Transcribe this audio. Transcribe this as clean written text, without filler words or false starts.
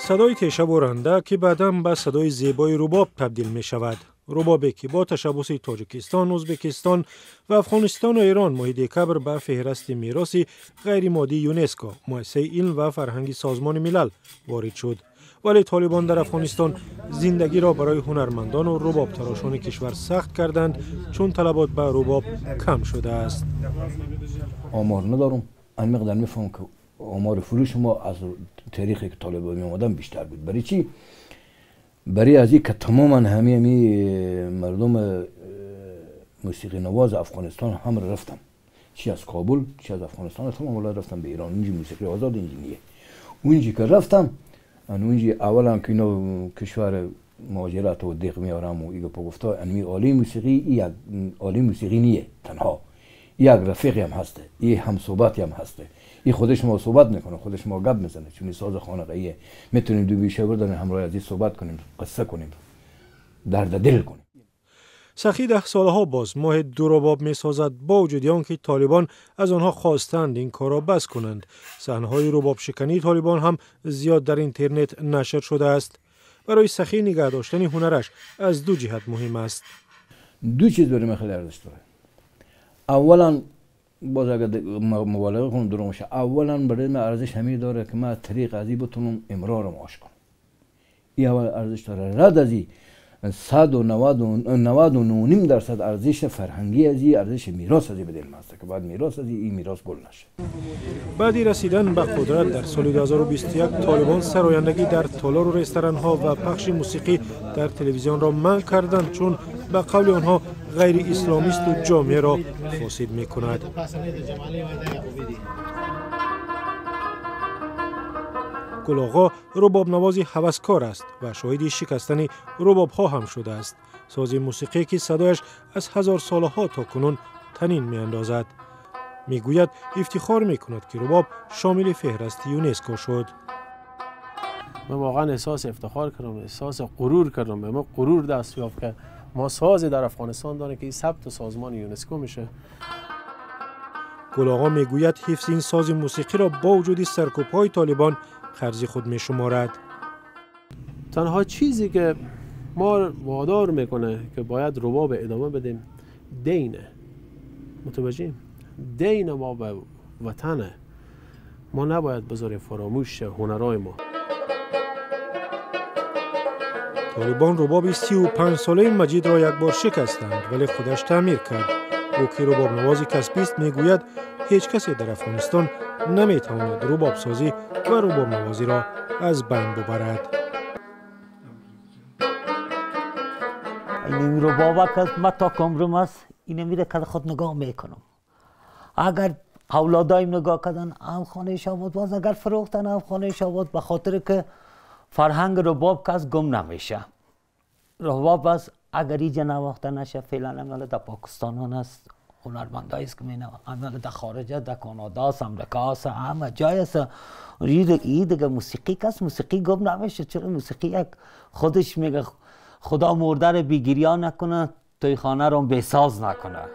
Садои теша буранда, ки баъдан ба садои зебои рубоб табдил мешавад. Рубобе, ки бо ташаббуси Тоҷикистон, Ӯзбекистон ва Афғонистону Эрон моҳи декабр ба феҳрасти мероси ғайримоддии ЮНЕСКО, муассисаи илм ва фарҳанги Созмони Милал, ворид шуд. Вале толибон дар Афғонистон зиндагиро барои ҳунармандону рубобтарошони кишвар сахт карданд, чун талабот ба рубоб кам шудааст. Омор надорам, ан миқдор мефаҳмам, ки омори фурӯши мо аз таърихе ки толибон меомадан бештар буд. Барои чӣ? Барои аз ин ки тамоман ҳамаи мардум мусиқинавози Афғонистон ҳам рафтан, чӣ аз Кобул, чӣ аз Афғонистон, тамом вале рафтан ба Эрон. Унҷи мусиқӣ озод, инҷи ниє. Унҷи ки рафтам, унҷи аввалан ки ино кишвар муҳоҷират ва диқ меорам ва иго гуфта, анми олии мусиқӣ як олии мусиқӣ ниє танҳо, як рафиқи ҳам ҳасте, и ҳамсӯҳбати ҳам ҳасте, и худаш мо суҳбат мекунад, худаш мо гап мезанад, чун сози хонақаие метавонем ду биша бардорем, ҳамроҳ аз ин суҳбат кунем, қисса кунем, дард дил кунем. Сахӣ 10 солаҳо боз моҳи ду рубоб месозад, бо вуҷуди он ки толибон аз онҳо хостанд ин корро бас кунанд. Саҳнаҳои рубобшикании толибон ҳам зиёд дар интернет нашр шудааст. Барои Сахӣ нигаҳ доштани ҳунараш аз ду ҷиҳат муҳим аст. Ду чиз барои ман хеле арзиш дорад. Аввалан, боз агар муболиға кунам, дурӯғ мешавад. Аввалан, барои ман арзиш ҳамин дорад, ки ман аз тариқ аз ин битонам имрорам ош кунам. Ин аввал арзиш дорад. Рад аз ин 199.5% арзиши фарҳангӣ аз ин, арзиши мерос аз ин ба дил аст, ки бояд мерос аз ин мерос гул нашад. Баъди расидан ба қудрат дар соли 2021 толибон сарояндагӣ дар толору ресторанҳо ва пахши мусиқӣ дар телевизионро манъ карданд, чун ба қавли онҳо ғайриисломисту ҷомеаро фосид мекунад. Гулоғо рубобнавози ҳаваскор аст ва шоҳиди шикастани рубобҳо ҳам шудааст. Сози мусиқие, ки садояш аз ҳазорсолаҳо то кунун танин меандозад. Мегӯяд, ифтихор мекунад, ки рубоб шомили феҳрасти ЮНЕСКО шуд. Ман воқеан эҳсоси ифтихор кардам, эҳсоси ғурур кардам. Ба мо ғурур даст ёфт, ки мо созе дар Афғонистон дорем, ки ин сабти созмони ЮНЕСКО мешавад. Гулоғо мегӯяд, ҳифзи ин сози мусиқиро бо вуҷуди саркӯбҳои толибон қарзи худ мешуморад. Танҳо чизе ки мо водор мекунад, ки бояд рубоб идома бидем, дине. Мутаваҷҷеҳем? Дини мо ба ватане. Мо набояд бизорем фаромӯш шавад ҳунарҳои мо. Толибон рубоби 35-солаи Маҷидро як бор шикастанд, вале худаш таъмир кард. Ӯ, ки рубобнавози касбист, мегӯяд, ҳеҷ касе дар Афғонистон наметавонад рубобсозӣ ва рубобнавозиро аз байн бубарад. Ин рубоба ки ман то кумрум аст, инро ки худ нигоҳ мекунам. Агар авлодоим нигоҳ кардан, ҳам хонаи шобод, боз агар фурӯхтан, ҳам хонаи шобод, ба хотире ки фарҳанг рубоб кас гум намеша. Рубоб аст, агар иҷа навохта наша, феълан ҳамала дар Покистон аст, ҳунармандое ки ҳамала дар хориҷ аст, дар Канада аст, Амрико аст, ҳама ҷой аст. И дига мусиқӣ кас мусиқӣ гум намеша. Чаро мусиқӣ як худаш мега, худо мурдаро бегирё накунад, тӯйхонаро бесоз накунад.